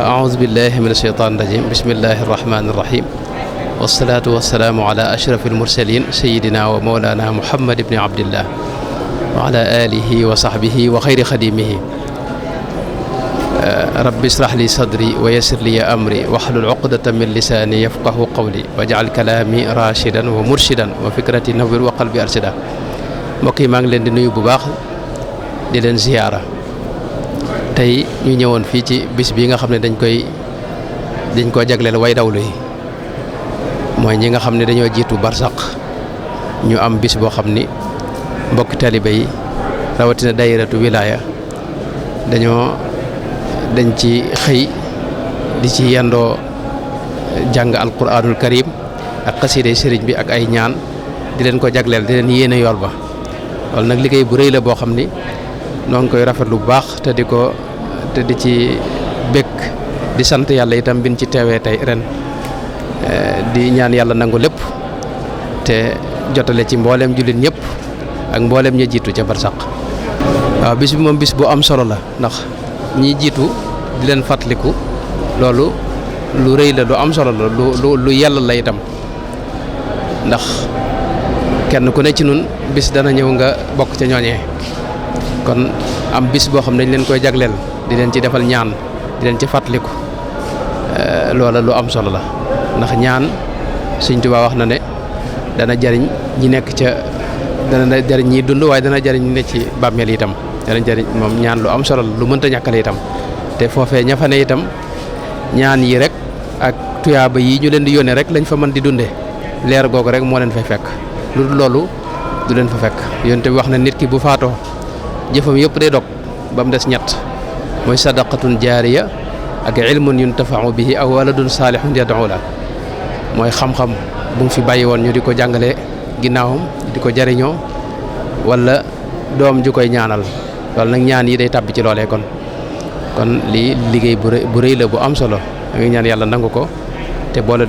أعوذ بالله من الشيطان الرجيم بسم الله الرحمن الرحيم والصلاة والسلام على أشرف المرسلين سيدنا ومولانا محمد بن عبد الله وعلى آله وصحبه وخير خديمه رب اشرح لي صدري ويسر لي أمري واحلل عقدة من لساني يفقه قولي واجعل كلامي راشدا ومرشدا وفكرتي نور وقلبي أرشدا mbokk yi maa ngi leen di nuyu bu baax di leen ziyaara tey ñu ñëwoon fii ci bis bi nga xam ne dañ koo jagleel way dawlu yi mooy ñi nga xam ne dañoo jiitu barsaq ñu am bis boo xam ni mbokki talibe yi rawatina daayiratu wilaaya dañ ci xëy di ci yendoo jàng alquranul karim ak xasiiday sëriñ bi ak ay ñaan di leen ko jagleel di leen yéene yool ba loolu nag liggéey bu rëy la boo xam ni noo ngi koy rafetlu bu baax te di ci békk di sant yàlla itam bin ci teewee tey ren di ñaan yàlla nangu lépp te jotale ci mbooleem jullit ñëpp ak mbooleem ña jiitu ca barsaq waaw bis bi moom bis bu am solo la ndax ñi jiitu di leen fàttaliku loolu lu rëy la lu am solo la lu yàlla la itam ndax kenn ku ne ci nun bis dana ñëw nga bokk ca ñooñee kon am bis boo xam ne dañ leen koy jagleel di leen ci defal ñaan di leen ci fàttaliku loola lu am solo la ndax ñaan Sëñ Tuubaa wax na ne dana jariñ ñi nekk dana jariñ ñi dund waaye dana jariñ ñi ne ci bàmmeel itam dana jariñ moom ñaan lu am solo la lu mënta ñàkkale itam te foofee ña fa ne itam ñaan yi rek ak tuyaaba yi ñu leen di yónnee rek lañ fa mën di dundee leer googu rek moo leen fay fekk lu dul loolu du leen fa fekk yonte bi wax na nit ki bu faatoo jëfam yëpp day dog ba mu des ñett mooy sadaqatun jaariya ak ilmun yuntafa'u bihi aw waladun saalihun yad'u la mooy xam-xam bu mu fi bàyyi woon ñu di ko jàngale ginnaawam di ko jariñoo wala doom ju koy ñaanal loolu nag ñaan yi day tàbbi ci loolee kon lii liggéey bu rëy la bu am solo da ngay ñaan yàlla nangu ko te boole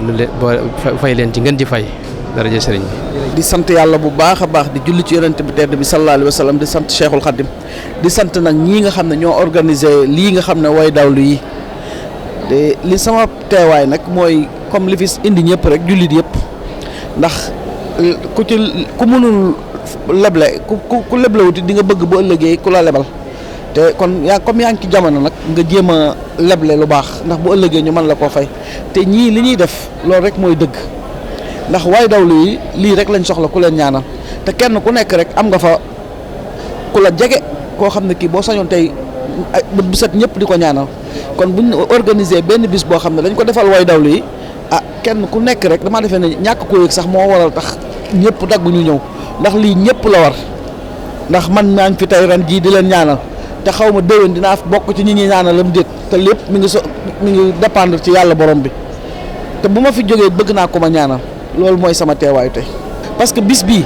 fay leen ci ngeen ji fay daraja sëriñ bi di sant yàlla bu baax a baax di julli ci yonent bi tedd bi sallallahu alayhi wa sallam di sant Cheikhul Khadim di sant nag ñii nga xam ne ñoo organisé lii nga xam ne way dawlu yi te li sama teewaay nag mooy comme li fi indi ñëpp rek jullit yëpp ndax ku mënul leble ku leblewuti di nga bëgg bu ëllëgee ku la lebal te kon yaa ngi ci jamono nag nga jéem a leble lu baax ndax bu ëllëgee ñu mën la koo fay te ñii li ñuy def loolu rek mooy dëgg ndax way dawlu yi lii rek lañ soxla ku leen ñaanal te kenn ku nekk rek am nga fa ku la jege koo xam ne kii boo sañoon tey bët bu set ñëpp di ko ñaanal kon buñ organiser benn bis boo xam ne dañ ko defal way dawlu yi kenn ku nekk rek damaa defee ne ñàkk ko yëg sax moo waral tax ñëpp dagg ñu ñëw ndax lii ñëpp la war ndax man maa ngi fi tey ren jii di leen ñaanal te xaw ma déwén dinaa bokk ci ñi ñuy ñaanalam déet te lépp mi ngi dépendre ci yàlla borom bi te bu ma fi jógee bëgg naa ko ma ñaanal loolu mooy sama teewaayu tey parce que bis bii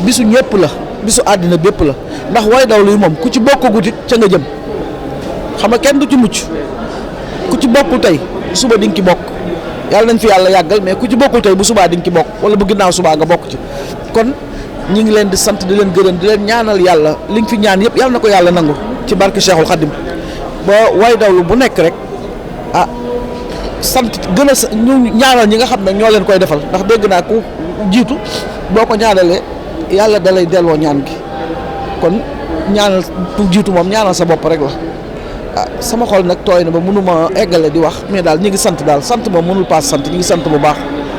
bisu ñëpp la bisu àddina bépp la ndax way dawlu yi moom ku ci bokkagut it ca nga jëm xam nga kenn du ci mucc ku ci bokkul tey suba di nga ci bokk yàlla nañ fi yàlla yàggal mais ku ci bokkul tey bu subaa di nga ci bokk wala bu ginnaaw subaa nga bokk ci kon ñi ngi leen di sant di leen gërëm di leen ñaanal yàlla li nga fi ñaan yëpp yàlla na ko yàlla nangu ci barke Cheikhul Khadim ba way dawlu bu nekk rek sant gën a ñu ñaanal ñi nga xam ne ñoo leen koy defal ndax dégg naa ku jiitu boo ko ñaanalee yàlla dalay delloo ñaan gi kon ñaanal ku jiitu moom ñaanal sa bopp rek la sama xol nag tooy na ba mënuma eggale di wax mais daal ñi ngi sant daal sant moom mënul paas sant ñi ngi sant bu baax